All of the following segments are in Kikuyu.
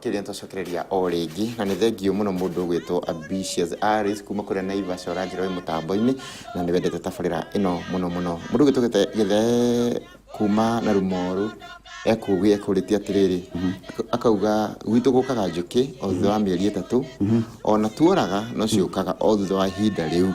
Kĩrĩa twacokereria o rĩngĩ na nĩ thengiũ mũno mũndũ ũgwĩtwo Ambitious Aris kuma kũrĩa Naivasha ũranjĩra wĩ mũtambo-inĩ na nĩ wendete tabarĩra ĩno mũno mũno. Mũndũ ũgwĩtwo Gĩthee kuma na Rumoru ekũũria ekũrĩtie atĩrĩrĩ, akauga gwitũ gũkaga njũkĩ o thutha wa mĩeri 3, ona tuoraga no ciũkaga o thutha wa ihinda rĩu.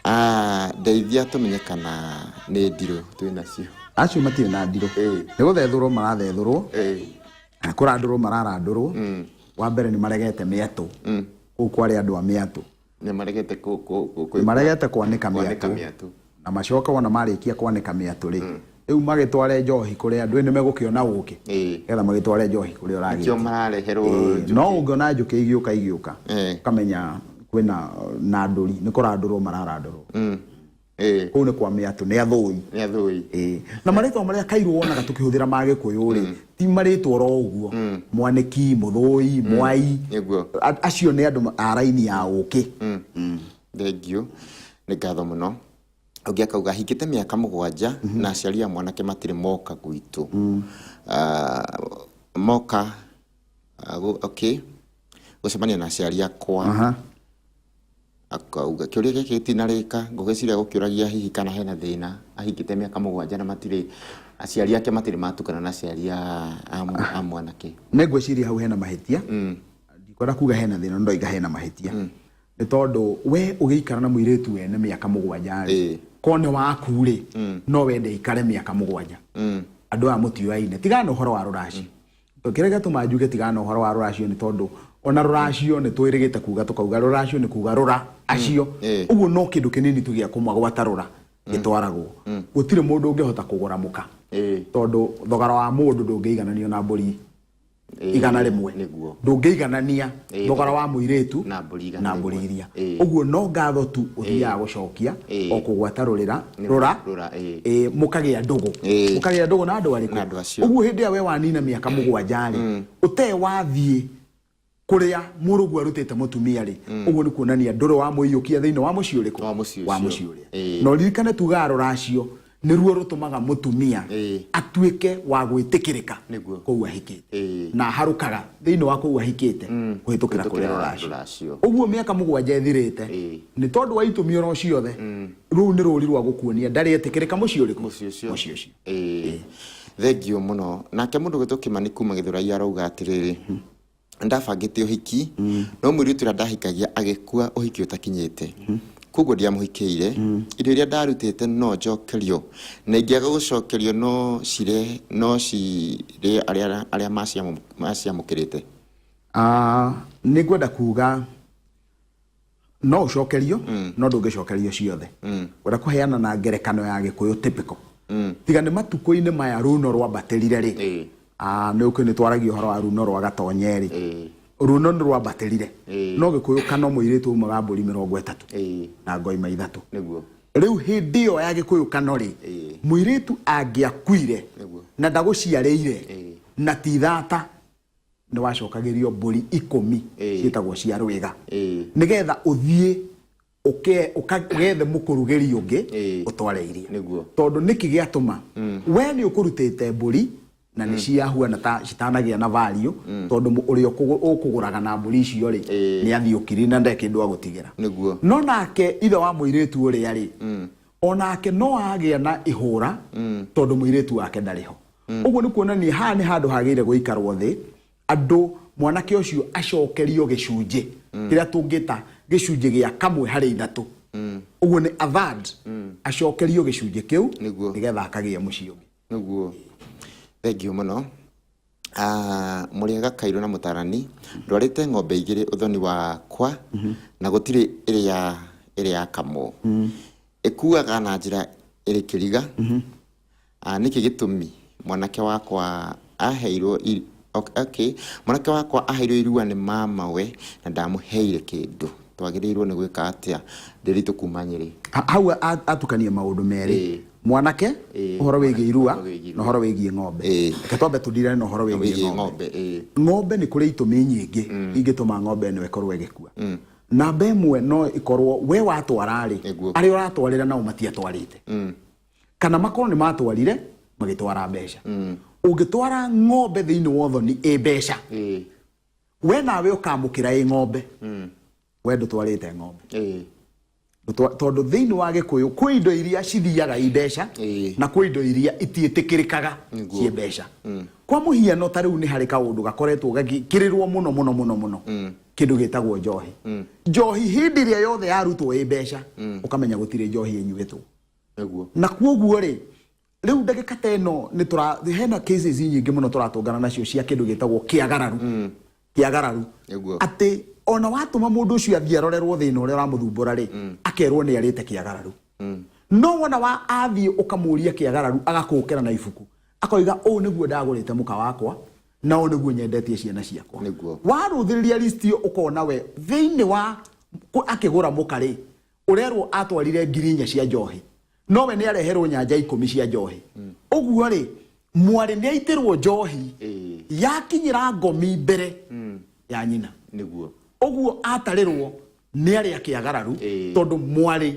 Ah, ndeithia tũmenye kana nĩ ndirũ twĩ nacio. Acio matirĩ na ndirũ. Nĩ gũthethũrwo marathethũrwo. Na kũrandũrwo mararandũrwo. Wa mbere nĩ maregete mĩatũ. Kũu kwarĩ andũ a mĩatũ. Nĩ maregete Nĩ maregete kwanĩka kwanĩka mĩatũ. Mĩatũ. Na macoke wona marĩkia kwanĩka mĩatũ rĩ, rĩu magĩtware njohi kũrĩa andũ nĩ megũkĩona ũkĩ. Nĩgetha magĩtware njohi kũrĩa Nĩkĩo ũragĩtia. marareherwo njũkĩ. No ũngĩona njũkĩ igĩũka igĩũka, ũkamenya kwĩna na ndũri, nĩ kũrandũrwo mararandũrwo. Kũu nĩ kwa mĩatũ, nĩ athũi. Nĩ athũi. Ĩĩ. Na marĩtwa marĩa kairũ wonaga tũkĩhũthĩra ma Gĩkũyũ rĩ, ti marĩtwa oro ũguo. Mwanĩki, mũthũi, mwai. Acio nĩ andũ a raini ya ũkĩ. Thengiũ, nĩ ngatho mũno. Ũngĩ akauga hingĩte mĩaka 7 na aciari a mwanake matirĩ moka gwitũ. Ah, moka ah, okay, gũcemania na aciari akwa. Akauga kĩũria gĩkĩ gĩtinarĩka, ngũgĩciria gũkĩũragia hihi kana hena thĩna ahingĩte mĩaka 7 na matirĩ aciari ake matirĩ matukana na aciari a mwanake. Nĩ ngwĩciria hau hena mahĩtia. Ndikwenda kuga hena thĩna, no ndoiga hena mahĩtia. Nĩ tondũ we ũgĩikara na mũirĩtu wene mĩaka 7 rĩ, korwo nĩ waku rĩ, no wende aikare mĩaka 7. Andũ aya mũtiũaine. Tigana na ũhoro wa rũracio. Kĩrĩa gĩatũma njuge tigana na ũhoro wa rũracio nĩ tondũ ona rũracio nĩ twĩrĩgĩte kuga tũkauga rũracio nĩ kuga rũra acio. Ũguo no kĩndũ kĩnini tu gĩa kũmagwata rũra gĩtwaragwo. Gũtirĩ mũndũ ũngĩhota kũgũra mũka. Tondũ thogora wa mũndũ ndũngĩigananio na mbũri 100. Ndũngĩiganania thogora wa mũirĩtu Na mbũri igana na mbũri rĩmwe. iria. Ũguo no ngatho tu ũthiaga gũcokia o kũgwata rũrĩra rũra Rũra, ĩĩ. Mũkagĩa ndũgũ. Mũkagĩa ndũgũ na andũ arĩkũ? Na andũ acio. Ũguo hĩndĩ ĩrĩa we wanina mĩaka 7 rĩ, ũtee wathiĩ kũrĩa mũrũguo arutĩte mũtumia rĩ, ũguo nĩ kuonania ndũrĩ wamũiyũkia thĩinĩ wa mũciĩ ũrĩkũ? Wa mũciĩ Wa ũcio. Mũciĩ ũrĩa. Na ũririkane tugaga rũracio nĩruo rũtũmaga mũtumia atuĩke wa gwĩtĩkĩrĩka kũu ahikĩte. Na aharũkaga thĩinĩ wa kũu ahikĩte kũhĩtũkĩra kũrĩa Kũhĩtũkĩra rũracio. Rũracio. Ũguo mĩaka 7 ĩthirĩte, nĩ tondũ wa itũmi oro ciothe, rũu nĩ rũri rwa gũkuonia ndarĩ etĩkĩrĩka mũciĩ ũrĩkũ? Mũciĩ ũcio. Mũciĩ ũcio. Thengiũ mũno. Nake mũndũ ũgwĩtwo Kĩmani kuma Gĩthũrai arauga atĩrĩrĩ, ndabangĩte ũhiki no mũirĩtu ũrĩa ndahikagia agĩkua ũhiki ũtakinyĩte, koguo ndiamũhikĩire. Indo iria ndarutĩte no njokerio, na ingĩaga gũcokerio no cire no cirĩe arĩa maciamũkĩrĩte. Ah, nĩ ngwenda kuga no ũcokerio, no ndũngĩcokerio ciothe. Ngwenda kũheana na ngerekano ya Gĩkũyũ typical. Tiga nĩ matukũ-inĩ maya runo rwambatĩrire rĩ, ah, nĩ ũkĩ nĩ twaragia ũhoro wa runo rwa gatonye rĩ, runo nĩ rwambatĩrire, no Gĩkũyũ kana mũirĩtu aumaga mbũri 30 na ngoima 3. Rĩu hĩndĩ ĩyo ya Gĩkũyũ kano rĩ, mũirĩtu angĩakuire na ndagũciarĩire na ti thata, nĩ wacokagĩrio mbũri 10 ciĩtagwo cia rwĩga, nĩgetha ũthiĩ ũgethe mũkũrugĩri ũngĩ ũtware iria. Tondũ nĩkĩ gĩatũma we nĩ ũkũrutĩte mbũri na nĩ ciahuana ta citanagĩa na value, tondũ ũrĩa ũkũgũraga na mbũri icio rĩ, nĩ athiũkiri na ndarĩ kĩndũ agũtigĩra. No nake ithe wa mũirĩtu ũrĩa rĩ, onake no agĩa na ihũra tondũ mũirĩtu wake ndarĩ ho. Ũguo nĩ kuonania haha nĩ handũ hagĩrĩire gũikarwo thĩ, andũ mwanake ũcio acokerio gĩcunjĩ kĩrĩa tũngĩta gĩcunjĩ gĩa kamwe harĩ ithatũ. Ũguo nĩ a third, acokerio gĩcunjĩ kĩu nĩgetha akagĩe mũciĩ ũngĩ. Nĩguo. Thengiũ mũno. Ah, mũrĩega Kairũ na mũtarani, ndwarĩte ng'ombe 2 ũthoni wakwa na gũtirĩ ĩrĩa ĩrĩ yakamwo. Ĩkuaga na njĩra ĩrĩ kĩriga. Ah, nĩkĩ gĩtũmi mwanake wakwa aheirwo okay. Mwanake wakwa aheirwo irua nĩ mamawe na ndamũheire kĩndũ. Twagĩrĩirwo nĩ gwĩka atĩa? Ndĩritũ kuma Nyĩrĩ. Hau atukanie maũndũ merĩ. Mwanake, ũhoro wĩgiĩ irua ũhoro wĩgiĩ na ũhoro wĩgiĩ ng'ombe. Reke twambe tũndirane na ũhoro wĩgiĩ wĩgiĩ ng'ombe. Ng'ombe, ĩĩ. Ng'ombe nĩ kũrĩ itũmi nyingĩ ingĩtũma ng'ombe ĩno ĩkorwo ĩgĩkua. Namba ĩmwe no ĩkorwo we watwara rĩ, arĩa ũratwarĩra nao matiatwarĩte, kana makorwo nĩ matwarire magĩtwara mbeca. Ũngĩtwara ng'ombe thĩinĩ wa ũthoni ĩ mbeca, we nawe ũkamũkĩra ĩ ng'ombe, we ndũtwarĩte ng'ombe. Tondũ thĩinĩ wa Gĩkũyũ kwĩ indo iria cithiaga i mbeca na kwĩ indo iria itiĩtĩkĩrĩkaga ciĩ mbeca. Kwa mũhiano, ta rĩu nĩ harĩ kaũndũ gakoretwo gagĩkĩrĩrwo mũno mũno mũno mũno, kĩndũ gĩtagwo njohi. Njohi hĩndĩ ĩrĩa yothe yarutwo ĩ mbeca, ũkamenya gũtirĩ njohi ĩnyuĩtwo. Na kuoguo rĩ, rĩu ndagĩka ta ĩno nĩ tũra hena cases nyingĩ mũno tũratũngana nacio cia kĩndũ gĩtagwo kĩagararu. Kĩagararu. Atĩ ona watũma mũndũ ũcio athiĩ arorerwo thĩna ũrĩa ũramũthumbũra rĩ, akerwo nĩ arĩte kĩagararu. No wona wa athiĩ ũkamũria kĩagararu, agakũkĩra na ibuku, akoiga ũũ nĩguo ndagũrĩte mũka wakwa na ũũ nĩguo nyendetie ciana ciakwa. Warũthĩrĩria list ĩyo, ũkona we thĩinĩ wa akĩgũra mũka rĩ, ũrerwo atwarire 4,000 cia njohi, nowe nĩ areherwo nyanja 10 cia njohi. Ũguo rĩ, mwarĩ nĩ aitĩrwo njohi yakinyĩra ngomi mbere ya nyina. Ũguo atarĩrwo nĩ arĩa kĩagararu, tondũ mwarĩ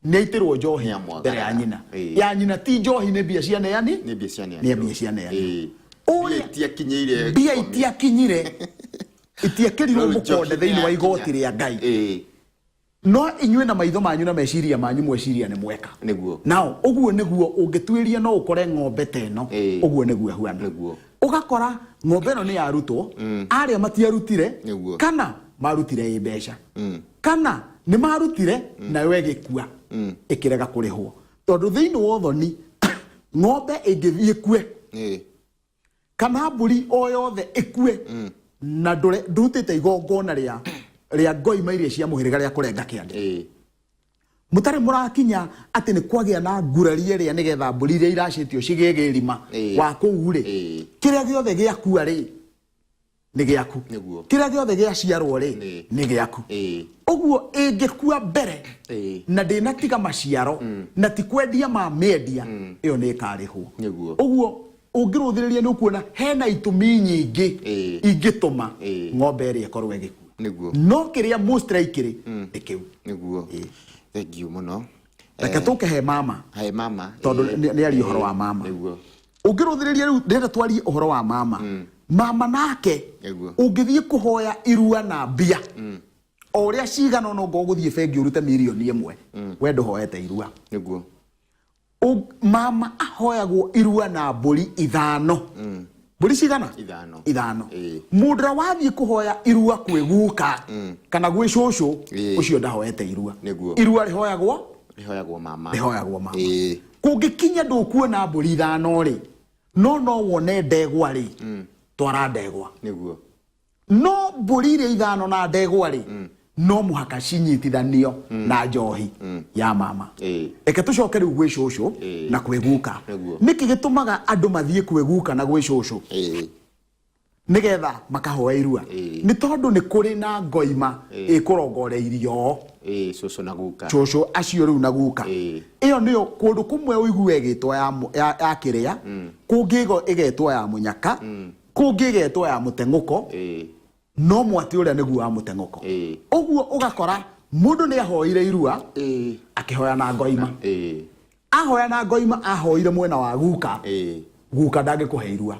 nĩ aitĩrwo njohi Nĩ mbere ya amwagarara. nyina. Ya nyina ti njohi, nĩ mbia cianeani. Nĩ mbia cianeanirwo. Nĩ mbia cianeanirwo. Mbia itiakinyĩire Mbia ngomi. itiakinyire, itiekĩrirwo Rĩu njohi mũkonde thĩinĩ wa nĩyakinya. igoti rĩa Ngai. No inyuĩ na maitho manyu na meciria manyu mweciria nĩ mweka. Nao ũguo nĩguo ũngĩtuĩria no ũkore ng'ombe ta ĩno. Ũguo nĩguo ĩhuana. Ũgakora ng'ombe ĩno nĩ yarutwo, arĩa matiarutire, kana marutire ĩ mbeca, kana nĩ marutire nayo ĩgĩkua, ĩkĩrega kũrĩhwo, tondũ thĩinĩ wa ũthoni ng'ombe ĩngĩthiĩ ĩkue kana mbũri o yothe ĩkue na ndũrutĩte igongona rĩa ngoima iria cia mũhĩrĩga rĩa kũrenga kĩande, mũtarĩ mũrakinya atĩ nĩ kwagĩa na ngurari ĩrĩa nĩgetha mbũri iria iracĩtio cigĩe gĩrima wa kũu rĩ, kĩrĩa gĩothe gĩakua rĩ, nĩ gĩaku. Kĩrĩa gĩothe gĩaciarwo rĩ, nĩ gĩaku. Ũguo ĩngĩkua mbere na ndĩnatiga maciaro na ti kwendia mamĩendia, ĩyo nĩ ĩkarĩhwo. Ũguo ũngĩrũthĩrĩria nĩ ũkuona hena itũmi nyingĩ ingĩtũma ng'ombe ĩrĩa ĩkorwo ĩgĩkua. No kĩrĩa most likely nĩ kĩu. Nĩguo. Thank you mũno. Reke tũke he mama. He mama. Tondũ nĩ arie ũhoro wa mama. Ũngĩrũthĩrĩria rĩu ndĩrenda twarie ũhoro wa mama. Mama nake, ũngĩthiĩ kũhoya irua na mbia o ũrĩa cigana, ona ũngorwo gũthiĩ bengi ũrute 1 mirioni we ndũhoete irua. Mama ahoyagwo irua na mbũri 5. Mbũri cigana? 5. 5. Mũndũ ũrĩa wathiĩ kũhoya irua kwĩ guka kana gwĩ cũcũ, ũcio ndahoete irua. Irua rĩhoyagwo Rĩhoyagwo mama. Rĩhoyagwo mama. Kũngĩkinya ndũkuona mbũri 5 rĩ, no wone ndegwa rĩ, twara ndegwa. No mbũri iria 5 na ndegwa rĩ, no mũhaka cinyitithanio na njohi ya mama. Reke tũcoke rĩu gwĩ cũcũ na kwĩ guka. Nĩkĩ gĩtũmaga andũ mathiĩ kwĩ guka na gwĩ cũcũ nĩgetha makahoe irua? Nĩ tondũ nĩ kũrĩ na ngoima ĩkũrongoreirio. Cũcũ na guka. Cũcũ acio rĩu na guka. Ĩyo nĩyo kũndũ kũmwe ũigue ĩgĩtwo ya kĩrĩa, kũngĩ ĩgetwo ya mũnyaka, kũngĩ ĩgetwo ya mũteng'ũko. No mwatĩ ũrĩa nĩguo wa mũteng'ũko. Ũguo ũgakora mũndũ nĩ ahoire irua, akĩhoya na ngoima. Ahoya na ngoima, ahoire mwena wa guka. Guka ndangĩkũhe irua.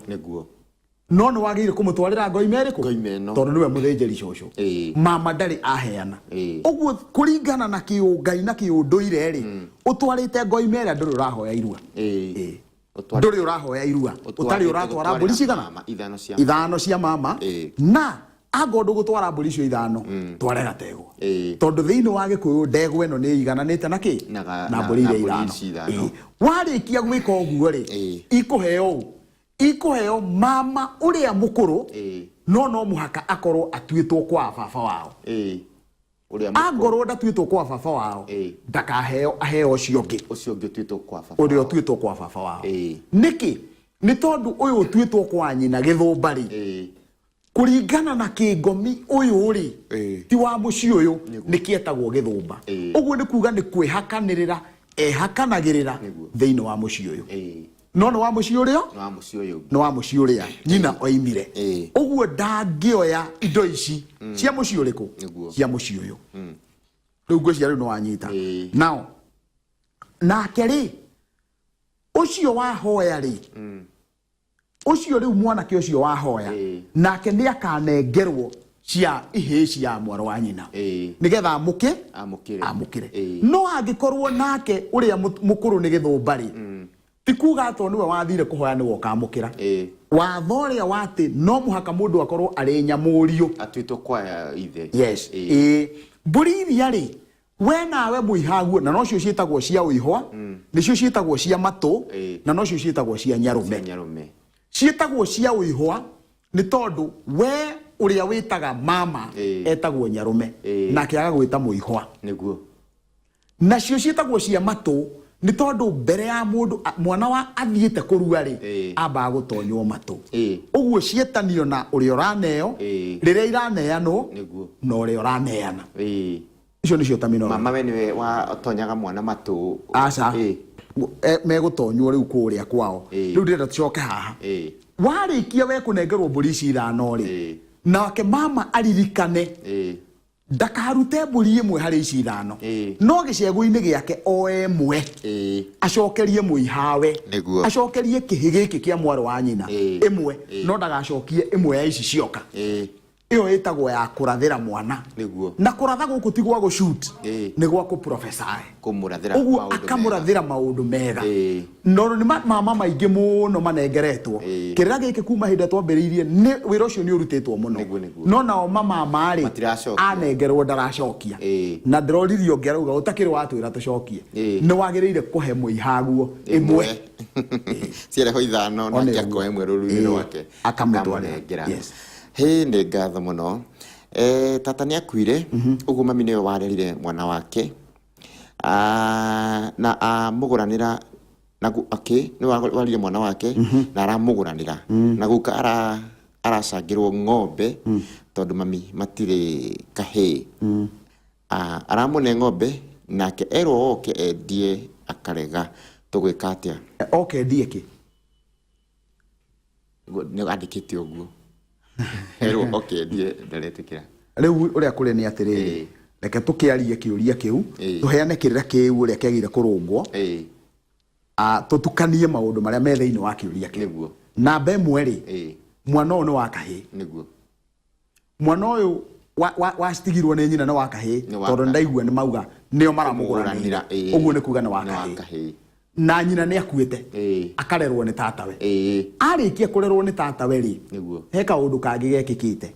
No nĩ wagĩrĩire kũmũtwarĩra ngoima ĩrĩkũ? Ngoima ĩno. Tondũ nĩwe mũthĩnjĩri cũcũ. Mama ndarĩ aheana. Ũguo kũringana na kĩũngai na kĩũndũire rĩ, ũtwarĩte ngoima ĩrĩa, ndũrĩ ũrahoya irua. Ndũrĩ ũrahoya irua. Ũtarĩ ũratwara mbũri cigana? Mama, 5 cia 5 cia mama. Na angorwo ndũgũtwara mbũri icio 5, tware gategwa, tondũ thĩinĩ wa Gĩkũyũ ndegwa ĩno nĩ igananĩte na kĩ? Na mbũri na iria mbũri 5. ici 5. Warĩkia gwĩka ũguo rĩ, ikũheo ũ? Ikũheo mama ũrĩa mũkũrũ. No mũhaka akorwo atuĩtwo kwa baba wao. Ũrĩa mũkũrũ. Angorwo ndatuĩtwo kwa baba wao, ndakaheo, aheo ũcio ũngĩ. Ũcio ũngĩ ũtuĩtwo kwa baba ũrĩa wao. Ũtuĩtwo kwa baba wao. Nĩkĩ? Nĩ tondũ ũyũ ũtuĩtwo kwa nyina gĩthũmba rĩ, kũringana na kĩngomi ũyũ rĩ, ti wa mũciĩ ũyũ. Nĩ kĩetagwo gĩthũmba. Ũguo nĩ kuga nĩ kwĩhakanĩrĩra ehakanagĩrĩra thĩinĩ wa mũciĩ ũyũ. No nĩ wa mũciĩ ũrĩa Nĩ wa mũciĩ ũyũ ũngĩ. Nĩ wa mũciĩ ũrĩa nyina oimire. Ũguo ndangĩoya indo ici cia mũciĩ ũrĩkũ? Cia mũciĩ ũyũ. Rĩu ngwĩciria rĩu nĩ wanyita. Nao nake rĩ, ũcio wahoya rĩ, Ũcio rĩu mwanake ũcio wahoya, nake nĩ akanengerwo cia ihĩĩ cia mwarĩ wa nyina, nĩgetha amũke Amũkĩre. Amũkĩre. No angĩkorwo nake ũrĩa mũkũrũ nĩ gĩthũmba rĩ, ti kuga atĩ nĩwe wathire kũhoya nĩwe ũkamũkĩra. Watho ũrĩa wa atĩ no mũhaka mũndũ akorwo arĩ nyamũriũ, atuĩtwo kwa ithe. Yes. Ĩĩ, mbũri iria rĩ, we nawe mũihaguo, na nocio ciĩtagwo cia ũihwa, nĩcio ciĩtagwo cia matũ, na nocio ciĩtagwo cia nyarũme. Cia nyarũme. Ciĩtagwo cia ũihwa nĩ tondũ we ũrĩa wĩtaga mama etagwo nyarũme, nake agagwĩta mũihwa. Nacio ciĩtagwo cia matũ nĩ tondũ mbere ya mũndũ mwana wa athiĩte kũrua rĩ, ambaga gũtonywo matũ. Ũguo ciĩtanio na ũrĩa ũraneo, rĩrĩa iraneanwo, na ũrĩa ũraneana. Icio nĩcio terminology. Mama we nĩwe watonyaga mwana matũ? Aca. Megũtonywo rĩu kũrĩa kwao. Rĩu ndĩrenda tũcoke haha. Warĩkia we kũnengerwo mbũri ici ithano rĩ, nake mama aririkane ndakarute mbũri ĩmwe harĩ ici ithano, no gĩcegũ-inĩ gĩake oe ĩmwe, acokerie mũihawe, acokerie kĩhĩ gĩkĩ kĩa mwarĩ wa nyina ĩmwe, no ndagacokie ĩmwe ya ici cioka. Ĩyo ĩtagwo ya kũrathĩra mwana. Na kũratha gũkũ ti gwa gũshoot, nĩ gwa kũprophesy. Kũmũrathĩra ũguo maũndũ mega. Akamũrathĩra maũndũ mega. No nĩ mama maingĩ mũno manengeretwo kĩrĩra gĩkĩ kuma hĩndĩ ĩrĩa twambĩrĩirie, nĩ wĩra ũcio nĩ ũrutĩtwo mũno. Nĩguo, nĩguo. No nao mamama rĩ, Matiracokia. Anengerwo ndaracokia. Na ndĩroririe ũngĩ arauga ũtakĩrĩ watwĩra tũcokie. Nĩ wagĩrĩire kũhe mũihaguo ĩmwe. Ciareho ithano, One nake ũguo. akoe ĩmwe rũru-inĩ rwake. Akamũtwarĩra. Akamũnengera. Yes. Hĩ, nĩ ngatho mũno. Tata nĩ akuire, ũguo mami nĩwe warerire mwana wake. Ah, na amũgũranĩra na okay, nĩwe warerire mwana wake na aramũgũranĩra na guka aracangĩrwo ng'ombe tondũ mami matirĩ kahĩĩ. Ah, aramũne ng'ombe nake erwo oke endie akarega. Tũgwĩka atĩa? Oke endie kĩ? Nĩ andĩkĩte ũguo, erwo oke endie ndaretĩkĩra. Rĩu ũrĩa kũrĩ nĩ atĩrĩrĩ, reke tũkĩarie kĩũria kĩu, tũheane kĩrĩra kĩu ũrĩa kĩagĩrĩire kũrũngwo, tũtukanie maũndũ marĩa me thĩinĩ wa kĩũria kĩu. Namba ĩmwe rĩ, mwana ũyũ nĩ wa kahĩĩ. Mwana ũyũ wacitigirwo nĩ nyina nĩ wa kahĩĩ, Nĩ wa tondũ ndaigua nĩ mauga nĩo maramũgũranĩire. Kũmũgũranĩra, ĩĩ. Ũguo nĩ kuga nĩ wa Nĩ wa kahĩĩ. kahĩĩ. Na nyina nĩ akuĩte, akarerwo nĩ tatawe. Arĩkia kũrerwo nĩ tatawe rĩ, he kaũndũ kangĩ gekĩkĩte.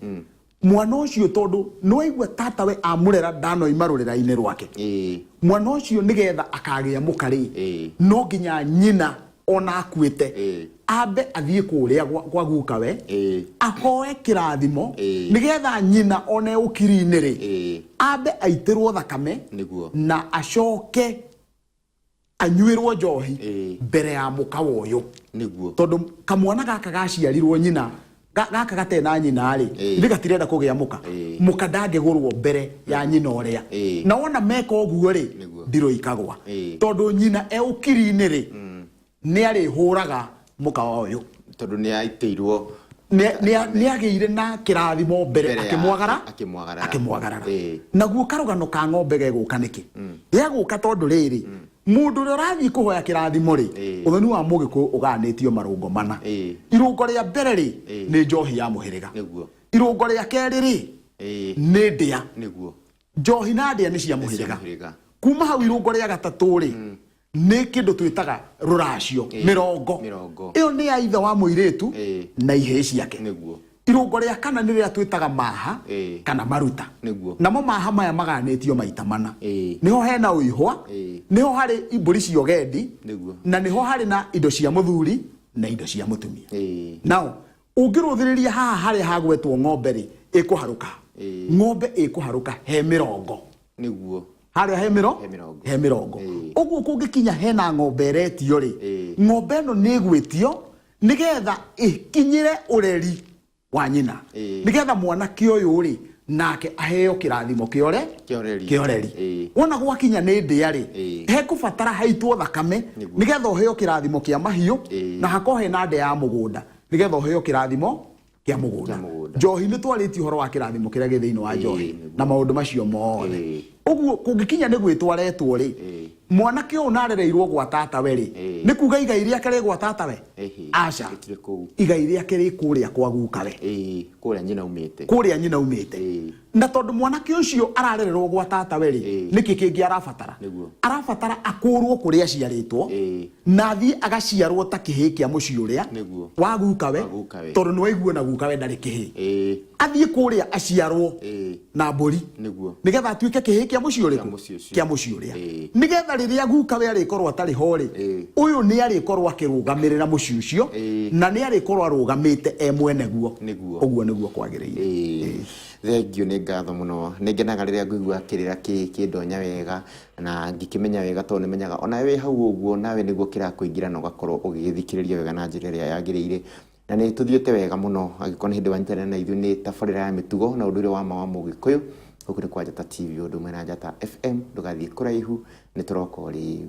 Mwana ũcio, tondũ nĩ waigua tatawe amũrera ndanoima rũrĩra-inĩ rwake, mwana ũcio nĩgetha akagĩa mũka rĩ, no nginya nyina ona akuĩte ambe athiĩ kũrĩa kwa gukawe, ahoe kĩrathimo, nĩgetha nyina one ũkiri-inĩ rĩ, ambe aitĩrwo thakame, na acoke anyuĩrwo njohi mbere ya mũka wa ũyũ. Tondũ kamwana gaka gaciarirwo nyina gaka gatarĩ na nyina rĩ, ithuĩ gatirenda kũgĩa mũka. Mũka ndangĩgũrwo mbere ya nyina ũrĩa. Na wona meka ũguo rĩ, ndirũ ikagwa, tondũ nyina e ũkiri-inĩ rĩ, nĩ arĩhũraga mũka wa ũyũ. Tondũ nĩ aitĩirwo. Nĩ agĩire na kĩrathimo mbere, Mbere akĩmwagarara. Akĩmwagarara. Akĩmwagarara. Naguo karũgano ka ng'ombe gegũka nĩkĩ? Gegũka tondũ rĩrĩ, mũndũ ũrĩa ũrathiĩ kũhoya kĩrathimo rĩ, ũthoni wa mũgĩkũyũ ũgayanĩtio marũngo mana. Irũngo rĩa mbere rĩ, nĩ njohi ya mũhĩrĩga. Irũngo rĩa kerĩ rĩ, nĩ ndĩa. Njohi na ndĩa nĩ cia Nĩ cia mũhĩrĩga. Mũhĩrĩga. Kuma hau, irũngo rĩa gatatũ rĩ, nĩ kĩndũ twĩtaga rũracio, mĩrongo. Mĩrongo. Ĩyo nĩ ya ithe wa mũirĩtu na ihĩĩ ciake. Irũngo rĩa kana nĩ rĩrĩa twĩtaga maha, kana maruta. Namo maha maya maganĩtio maita mana. Nĩho hena ũihwa, nĩho harĩ mbũri cia ũgendi, na nĩho harĩ na indo cia mũthuri na indo cia mũtumia. Nao ũngĩrũthĩrĩria haha harĩa hagwetwo ng'ombe rĩ, ĩkũharũka, ng'ombe ĩkũharũka he mĩrongo. Harĩa he mĩro He mĩrongo. He mĩrongo. Ũguo kũngĩkinya hena ng'ombe ĩretio rĩ, ng'ombe ĩno nĩ ĩgwĩtio nĩgetha ĩkinyĩre ũreri wa nyina, nĩgetha mwanake ũyũ rĩ, nake aheo kĩrathimo kĩa Kĩa ũreri. Kĩa ũreri. Wona gwakinya nĩ ndĩa rĩ, hekũbatara haitwo thakame, nĩgetha ũheo kĩrathimo kĩa mahiũ, na hakorwo hena ndĩa ya mũgũnda nĩgetha ũheo kĩrathimo kĩa mũgũnda. Kĩa mũgũnda. Njohi nĩ twarĩtie ũhoro wa kĩrathimo kĩrĩa gĩ thĩinĩ wa njohi, na maũndũ macio mothe. Ũguo kũngĩkinya nĩ gwĩtwo aretwo rĩ, Mwanake ũyũ narereirwo gwa tatawe rĩ, nĩ kuga igai rĩake rĩ gwa tatawe? Aca. Rĩtirĩ kũu. Igai rĩake rĩ kũrĩa kwa gukawe. Ĩĩ, kũrĩa nyina umĩte. Kũrĩa nyina umĩte. Na tondũ mwanake ũcio ararererwo gwa tatawe rĩ, nĩkĩ kĩngĩ arabatara? Arabatara akũrwo kũrĩa aciarĩtwo, na athiĩ agaciarwo ta kĩhĩĩ kĩa mũciĩ ũrĩa wa gukawe. Wa gukawe. Tondũ nĩ waigua na gukawe ndarĩ kĩhĩĩ. Athiĩ kũrĩa aciarwo na mbũri, nĩgetha atuĩke kĩhĩĩ kĩa mũciĩ ũrĩkũ? Kĩa mũciĩ ũcio. Kĩa mũciĩ ũrĩa. Nĩgetha rĩrĩa gukawe arĩkorwo atarĩ ho rĩ, ũyũ nĩ arĩkorwo akĩrũgamĩrĩra mũciĩ ũcio, na nĩ arĩkorwo arũgamĩte e mwene guo. Ũguo nĩguo kwagĩrĩire. Thengiũ, nĩ ngatho mũno. Nĩ ngenaga rĩrĩa ngũigua kĩrĩra kĩndonya wega na ngĩkĩmenya wega, tondũ nĩ menyaga onawe wĩ hau ũguo nawe nĩguo kĩrakũingĩra na ũgakorwo ũgĩgĩthikĩrĩria wega na njĩra ĩrĩa yagĩrĩire. Na nĩ tũthiĩte wega mũno. Angĩkorwo nĩ hĩndĩ wanyitanĩra na ithuĩ, nĩ tabarĩra ya mĩtugo na ũndũire wa ma wa Mũgĩkũyũ. Gũkũ nĩ kwa Njata TV, ũndũ ũmwe na Njata FM. Ndũgathiĩ kũraihu, nĩ tũroka o rĩu.